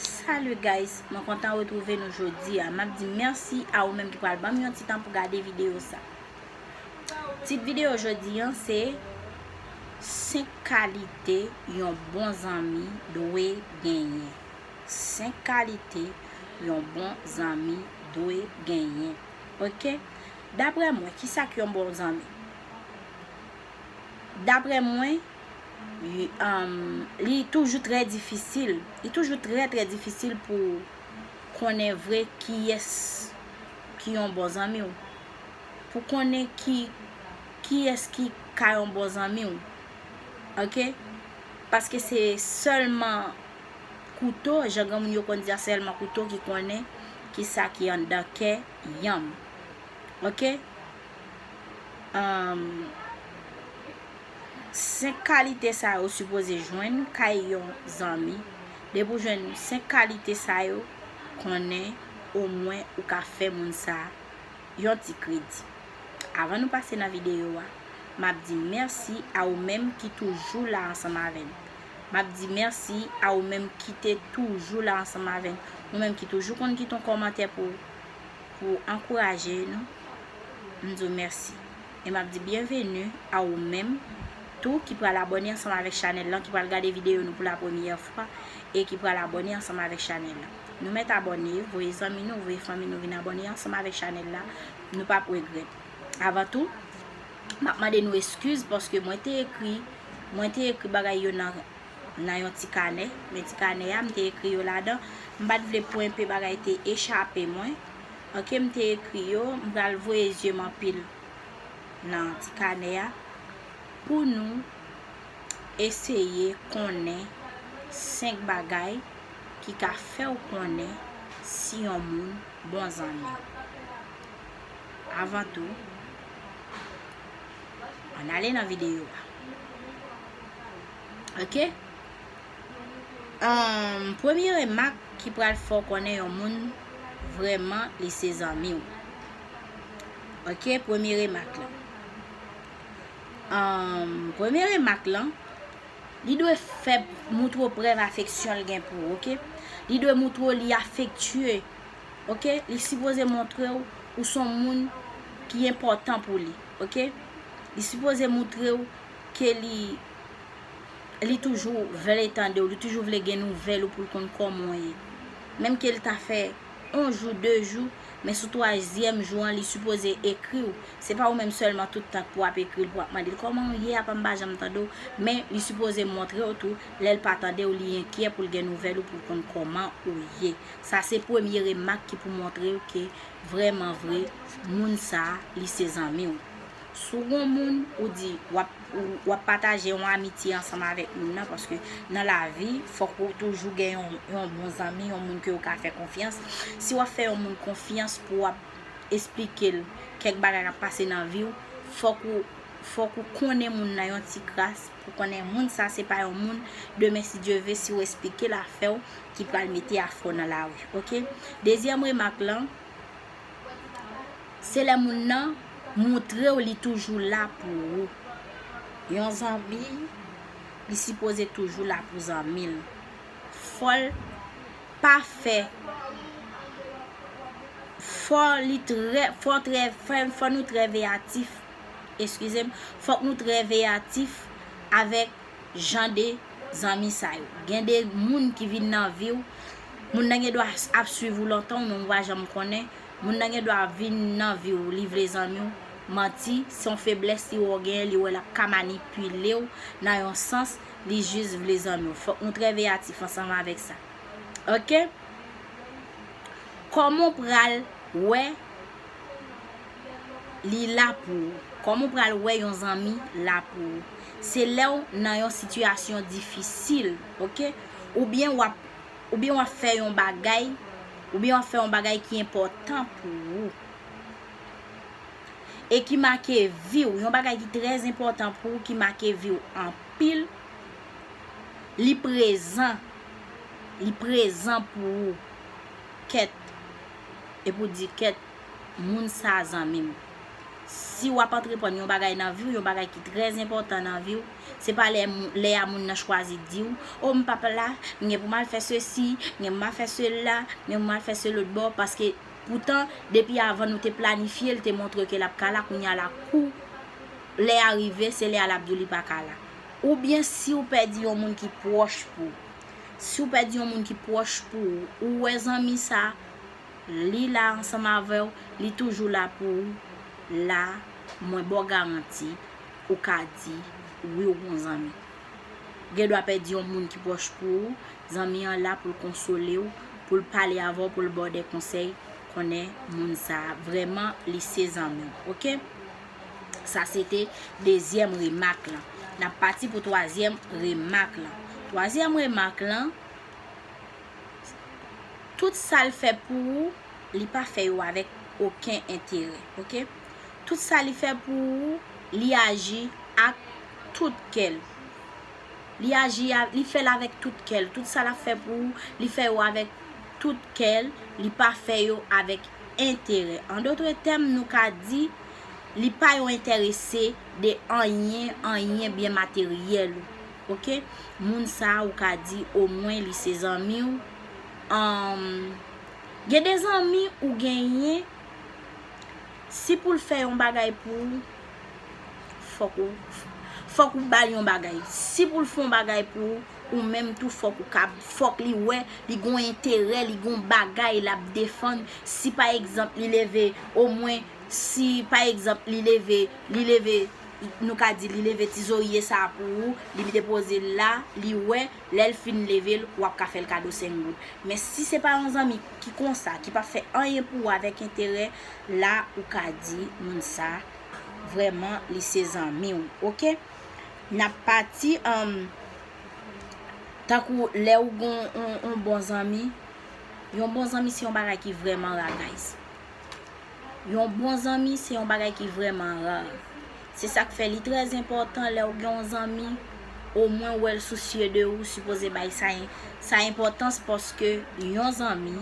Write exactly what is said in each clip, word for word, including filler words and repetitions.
Salut guys, mwen kontan retwouve nou jodi a. M ap di mèsi a ou menm ki pral ban m yon ti tan pou gade videyo sa. Tit videyo jodi an se senk kalite yon bon zanmi dwe genyen. Senk kalite yon bon zanmi dwe genyen. Ok? Daprè mwen, kisa k yon bon zanmi? Daprè mwen, li, um, li toujou trè difisil. Li toujou trè, trè difisil pou konnen vre kiyès ki yon bon zanmi w. Pou konnen ki, kiyès ki ka yon bon zanmi w. Ok? Paske se sèlman kouto, jan granmoun yo konn di a, sèlman kouto ki konnen kisa ki anndan kè yanm. Ok? Um, senk kalite sa yo sipoze jwenn kay yon zanmi. Depi w jwenn senk kalite sa yo, konnen omwen ou ka fè moun sa yon ti kredi. Avan nou pase nan videyo a, m ap di mèsi a ou menm ki toujou la ansanm avè n. M ap di mèsi a ou menm ki te toujou la ansanm avè n. Ou menm ki toujou konn kite yon kòmantè pou, pou ankouraje nou. M di w mèsi. E m ap di byenveni a ou menm tou ki pral abòne ansanm avèk chanèl lan, ki pral gade videyo nou pou la premyè fwa e ki pral abòne ansanm avèk chanèl lan. Nou mèt abòne, voye zanmi nou, voye fanmi nou vin abòne ansanm avèk chanèl la. Nou p ap regrèt. Avan tou, m ap mande nou eskiz paske mwen te ekri, mwen te ekri bagay yo nan, nan yon ti kanè. Men ti kanè a, m te ekri yo ladan. M pa t vle pou enpe bagay te echape mwen. Ok, m te ekri yo, m pral voye zye m anpil nan ti kanè a pou nou eseye konnen senk bagay ki ka fè w konnen si yon moun bon zanmi w. Avan tou, ann ale nan videyo a. Ok? Ahn, premye remak ki pral fè w konnen yon moun vrèman li se zanmi w. Ok, premye remak lan. Ahn, premye remak lan, li dwe fè moutre w prèv afeksyon l gen pou ou, ok? Li dwe moutre w li afektye, ok? Li sipoze montre w ou se yon moun ki enpòtan pou li, ok? Li sipoze moutre w ke li, li toujou vle tande w, li toujou vle gen nouvèl ou pou l konn kòman w ye. Menm ke l ta fè yon jou, de jou, men sou twazyèm jou an, li sipoze ekri w. Se pa ou menm sèlman tout tan pou w ap ekri l, pou w ap mande l, "Kòman w ye, apa m pa janm tande w?" Men li sipoze montre w tou, lè l pa tande w, li enkyè pou l gen nouvèl ou, pou l konn kòman ou ye. Sa se premye remak ki pou montre w ke vrèman vre, moun sa a, li se zanmi w. Si w gon moun, ou di, w ap, ou, w ap pataje yon amitye ansanm avèk moun nan, paske nan lavi, fòk ou toujou gen yon, yon bon zanmi, yon moun ke w ka fè konfyans. Si w ap fè yon moun konfyans pou w ap esplike l kèk bagay k ap pase nan vi w, fòk ou, fòk ou konnen moun nan yon ti kras, pou konnen moun sa se pa yon moun, demen si Dye ve, si w esplike l afè w, ki pral mete afè w nan lari, ok? Dezyèm remak lan, se lè moun nan montre w li toujou la pou ou. Yon zanmi, li sipoze toujou la pou zanmi l. Fò l pa fè, fò li trè, fò trè, fò, fò nou trè veyatif, eskize m, fòk nou trè veyatif avèk jan de zanmi sa yo. Gen de moun ki vin nan vi w, moun nan gen dwa ap swiv ou lontan, ou menm ou pa janm konnen. Moun nan gen dwa vin nan vi w, li vle zanmi w. Manti, se yon feblès li wè w genyen, li wè l ap ka manipile w nan yon sans, li jis vle zanmi w. Fòk nou trè veyatif ansanm avèk sa. Ok? Kòman w pral wè li la pou ou? Kòman w pral wè yon zanmi la pou ou? Se lè w nan yon sitiyasyon difisil, ok? Oubyen w ap, oubyen w ap fè yon bagay, oubyen w ap fè yon bagay ki enpòtan pou ou. E ki make vi w, yon bagay ki trè enpòtan pou ou, ki make vi w anpil, li prezan, li prezan pou ou. Kèt, epi w di, "Kèt, moun sa zanmi m." Si w ap antreprann yon bagay nan vi w, yon bagay ki trè enpòtan nan vi w, se pa lè, lè a moun nan chwazi di w, o, m p ap la, m gen pou m al fè sesi, m gen pou m al fè sela, m gen pou m al fè se lòt bò, paske poutan, depi avan nou te planifye l, te montre ke l ap ka la, kounye a la kou lè a rive, se lè a l ap di w li pa ka la. Oubyen si w pèdi yon moun ki pwòch pou ou, si w pèdi yon moun ki pwòch pou ou, ou wè zanmi sa, li la ansanm avè w, li toujou la pou ou. La, mwen ba w garanti, ou ka di, wi, ou gon zanmi. Ou gen dwa pèdi yon moun ki pwòch pou ou, zanmi an la pou l konsole w, pou l pale avè w, pou l ba w de konsèy, konnen moun sa a, vrèman, li se zanmi w, oke? Sa se te dezyèm remak lan. N ap pati pou twazyèm remak lan. Twazyèm remak lan, tout sa l fè pou ou, li pa fè yo avèk okenn enterè, oke? Tout sa li fè pou ou, li aji ak tout kè l. Li aji a, li fè l avèk tout kè l. Tout sa l ap fè pou ou, li fè yo avèk tout kè l, li pa fè yo avèk enterè. An dòt tèm, nou ka di, li pa yon enterese de anyen, anyen byen materyèl ou. Oke? Moun sa a, ou ka di, omwen, li se zanmi w. Anm, gen de zanmi ou genyen, si pou l fè yon bagay pou ou, fòk ou, fòk ou ba l yon bagay. Si pou l fè yon bagay pou ou, ou menm tou fòk ou kab, fòk li wè, li gon enterè, li gon bagay l ap defann. Si pa egzanp, li leve, omwen, si pa egzanp, li leve, li leve, nou ka di, li leve ti zorye sa a pou ou, li depoze l la, li wè, lè l fin leve l, w ap ka fè l kado senk goud. Men si se pa yon zanmi ki konsa, ki p ap fè anyen pou ou avèk enterè, la ou ka di moun sa, vrèman, li se zanmi w, oke? N ap pati, um, tankou lè ou gon on, on bon zanmi, yon bon zanmi se yon bagay ki vrèman ra, guys. Yon bon zanmi se yon bagay ki vrèman ra. Se sa k fè li trè enpòtan lè w gen yon zanmi, omwen w wè l sousye de ou, sipoze bay sa, sa enpòtans, paske yon zanmi,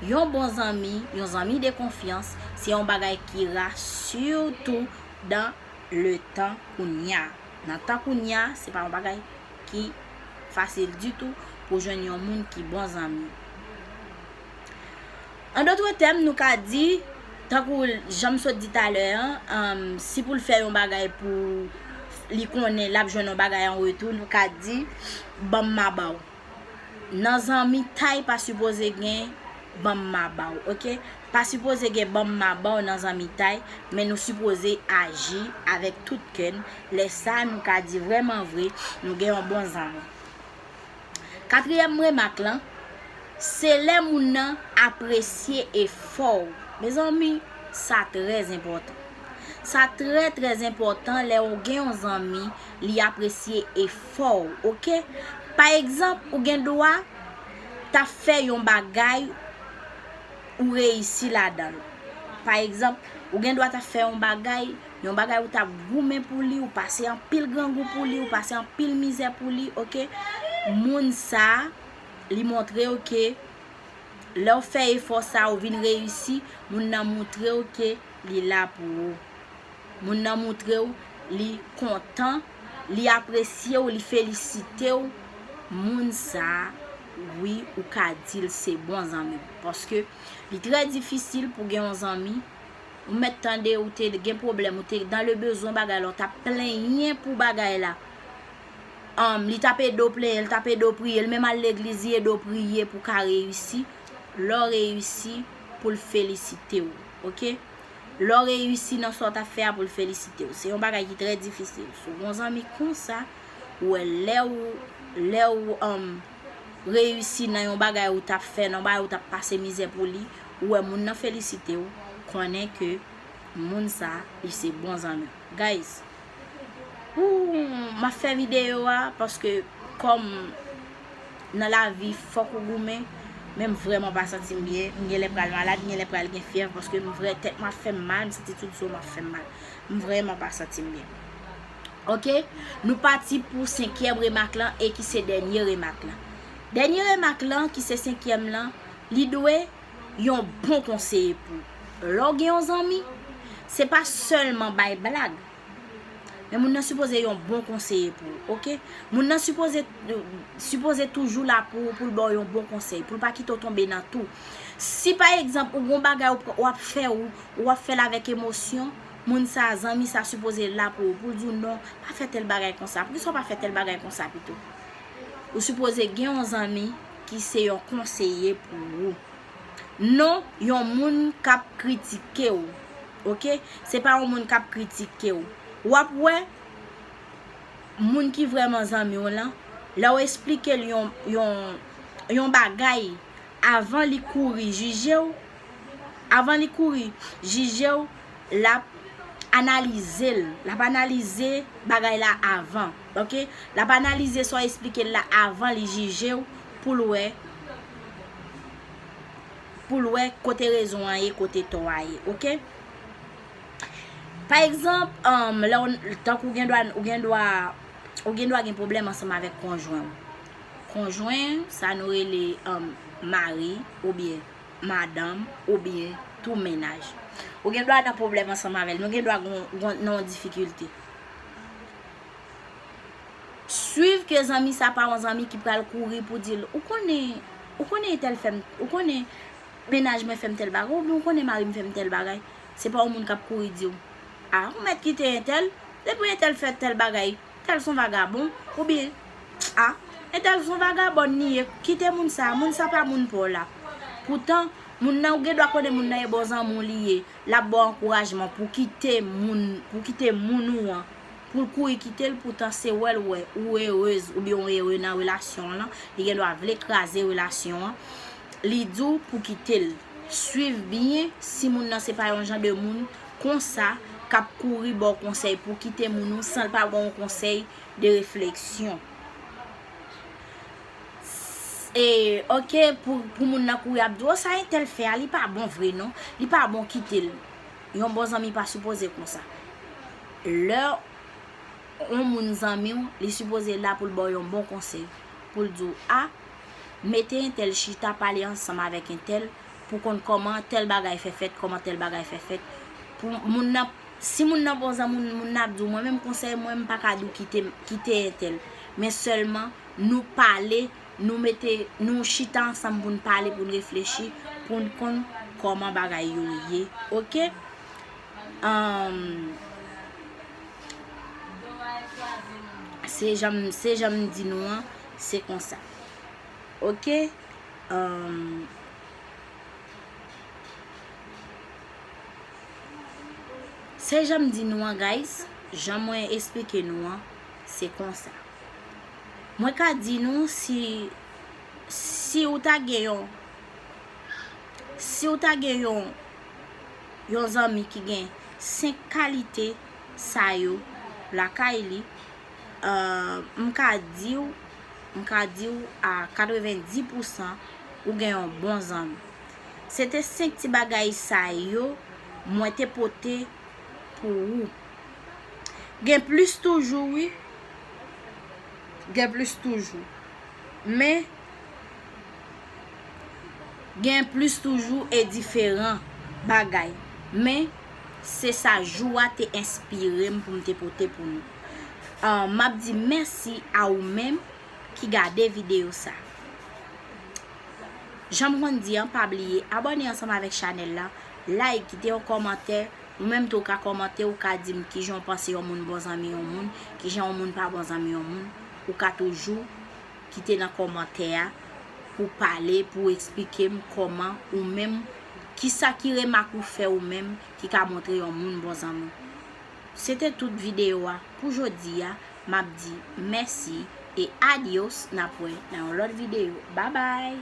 yon bon zanmi, yon zanmi de konfyans, se yon bagay ki ra, sitou dan le tan kounye a. Nan tan kounye a, se pa yon bagay ki fasil ditou pou jwenn yon moun ki bon zanmi. An dòt tèm, nou ka di, tankou jan m sot di talè an, um, si pou l fè yon bagay pou li konnen l ap jwenn yon bagay an retou, nou ka di, ban m ma ba w. Nan zanmitay pa sipoze gen ban m ma ba w, oke? Pa sipoze gen ban m ma ba w nan zanmitay, men nou sipoze aji avèk tout kè n. Lè sa a, nou ka di vrèman vre, nou gen yon bon zanmi. Katriyèm remak lan, se lè moun nan apresye efò w. Mezanmi, sa trè enpòtan. Sa trè, trè enpòtan lè ou gen yon zanmi, li apresye efò w, oke? Pa egzanp, ou gen dwa t ap fè yon bagay, ou reyisi ladan l. Pa egzanp, ou gen dwa t ap fè yon bagay, yon bagay ou t ap goumen pou li, ou pase anpil grangou pou li, ou pase anpil mizè pou li, oke? Moun sa a, li montre w ke lè w fè efò sa a, ou vin reyisi, moun nan montre w ke li la pou ou. Moun nan montre w li kontan, li apresye w, li felisite w. Moun sa a, wi, ou ka di l se bon zanmi w. Paske li trè difisil pou gen yon zanmi, ou mèt tande ou te gen pwoblèm, ou te dans le besoin bagay la, ou t ap plenyen pou bagay la. Anm, li t ap ede w plenyen, li t ap ede w priye, li menm al legliz, li ede w priye pou w ka reyisi. Lè w reyisi, pou l felisite w, oke? Lè w reyisi nan sa w t ap fè a, pou l felisite w. Se yon bagay ki trè difisil. Si w gen yon zanmi konsa, ou wè lè w, lè w, anm, reyisi nan yon bagay ou t ap fè, nan yon bagay ou t ap pase mizè pou li, ou wè moun nan felisite w, konnen ke moun sa, li se bon zanmi w. Guys, ooh, m ap fè videyo a paske kòm nan lavi fòk ou goumen, men m vrèman pa santi m byen. M genlè pral malad, m genlè pral gen fyèv paske m vrè, tèt m ap fè m mal, m santi tout zo m ap fè m mal. M vrèman pa santi m byen. Oke, nou pati pou senkyèm remak lan e ki se dènye remak lan. Dènye remak lan, ki se senkyèm lan, li dwe yon bon konseye pou ou. Lè w gen yon zanmi, Se pa sèlman bay blag. Men moun nan sipoze yon bon konseye pou ou, oke? Moun nan sipoze, sipoze toujou la pou ou, pou l ba w yon bon konsèy, pou l pa kite w tonbe nan tou. Si pa egzanp, ou gon bagay ou, w ap fè ou, ou ap fè l avèk emosyon, moun sa, zanmi sa sipoze la pou ou, pou l di w non, pa fè tèl bagay konsa. Poukisa w pa fè tèl bagay konsa pito? Ou sipoze gen yon zanmi ki se yon konseye pou ou. Non yon moun k ap kritike w, oke? Se pa yon moun k ap kritike w. W ap wè, moun ki vrèman zanmi w lan, lè w esplike l yon, yon, yon bagay, avan li kouri jije w, avan li kouri jije w, l ap analize l. L ap analize bagay la avan, oke? L ap analize sa w esplike l la avan li jije w, pou l wè, pou l wè kote rezon an ye, kote tò a ye, oke? Pa egzanp, um, lè w, tankou w gen dwa, ou gen dwa, ou gen dwa gen pwoblèm ansanm avèk konjwen w. Konjwen, sa nou rele, um, mari oubyen madanm oubyen tou mennaj. Ou gen dwa nan pwoblèm ansanm avè l, nou gen dwa gon, gon, nan yon difikilte. Swiv ke zanmi sa pa yon zanmi ki pral kouri pou di l, ou konnen, ou konnen entèl fè m, ou konnen mennaj mwen fè m tèl bagay, oubyen ou konnen mari m fè m tèl bagay. Se pa yon moun k ap kouri di w, a, ou mèt kite entèl, depi entèl fè tèl bagay, entèl se yon vagabon, oubyen, a, entèl se yon vagabòn li ye, kite moun sa, moun sa pa moun pa w la. Poutan, moun nan, ou gen dwa konnen moun nan e bon zanmi w li ye, l ap ba w ankourajman pou kite moun, pou kite moun ou an, pou l kouri kite l, poutan se wè l wè ou erez oubyen ou ere nan relasyon an, li gen dwa vle kraze relasyon an, li di w pou kite l. Swiv byen si moun nan se pa yon jan de moun konsa k ap kouri ba w konsèy pou kite moun ou san l pa ba w yon konsèy de refleksyon. E, oke, pou, pou moun nan kouri ap di w, o, sa entèl fè a, li pa bon vre non, li pa bon, kite l. Yon bon zanmi pa sipoze konsa. Lè yon moun zanmi w, li sipoze la pou l ba w yon bon konsèy, pou l di w, a, mete entèl chita, pale ansanm avèk entèl, pou konn kòman tèl bagay fè fèt, kòman tèl bagay fè fèt. Pou moun nan, si moun nan bon zanmi w, moun nan ap di w, mwen menm konsèy mwen, m pa ka di w kite, kite entèl. Men sèlman, nou pale, nou mete, nou chita ansanm pou n pale, pou n reflechi, pou n konn kòman bagay yo ye, oke? Ahn, se jan m, se jan m di nou an, se konsa. Oke? Ahn, se jan m di nou an, guys, jan mwen esplike nou an, se konsa. Mwen ka di nou, si, si ou ta gen yon, si ou ta gen yon, yon zanmi ki gen senk kalite sa yo lakay li, ahn, m ka di w, m ka di w a katrevenndis pousan ou gen yon bon zanmi. Se te senk ti bagay sa yo mwen te pote pou ou. Gen plis toujou, wi. Gen plis toujou. Men, gen plis toujou e diferan bagay. Men, se sa jou a te enspire m pou m te pote pou nou. Ah, m ap di mèsi a ou menm ki gade videyo sa. Jan m konn di an, pa bliye abòne ansanm avèk chanèl la, like, kite yon kòmantè. Ou menm tou, ou ka kòmante, ou ka di m kijan w panse yon moun bon zanmi yon moun, kijan yon moun pa bon zanmi yon moun. Ou ka toujou kite nan kòmantè a pou pale, pou eksplike m kòman ou menm, kisa ki remak ou fè ou menm ki ka montre yon moun bon zanmi. Se te tout videyo a pou jodi a. M ap di mèsi e adios, n ap wè nan yon lòt videyo. Babay!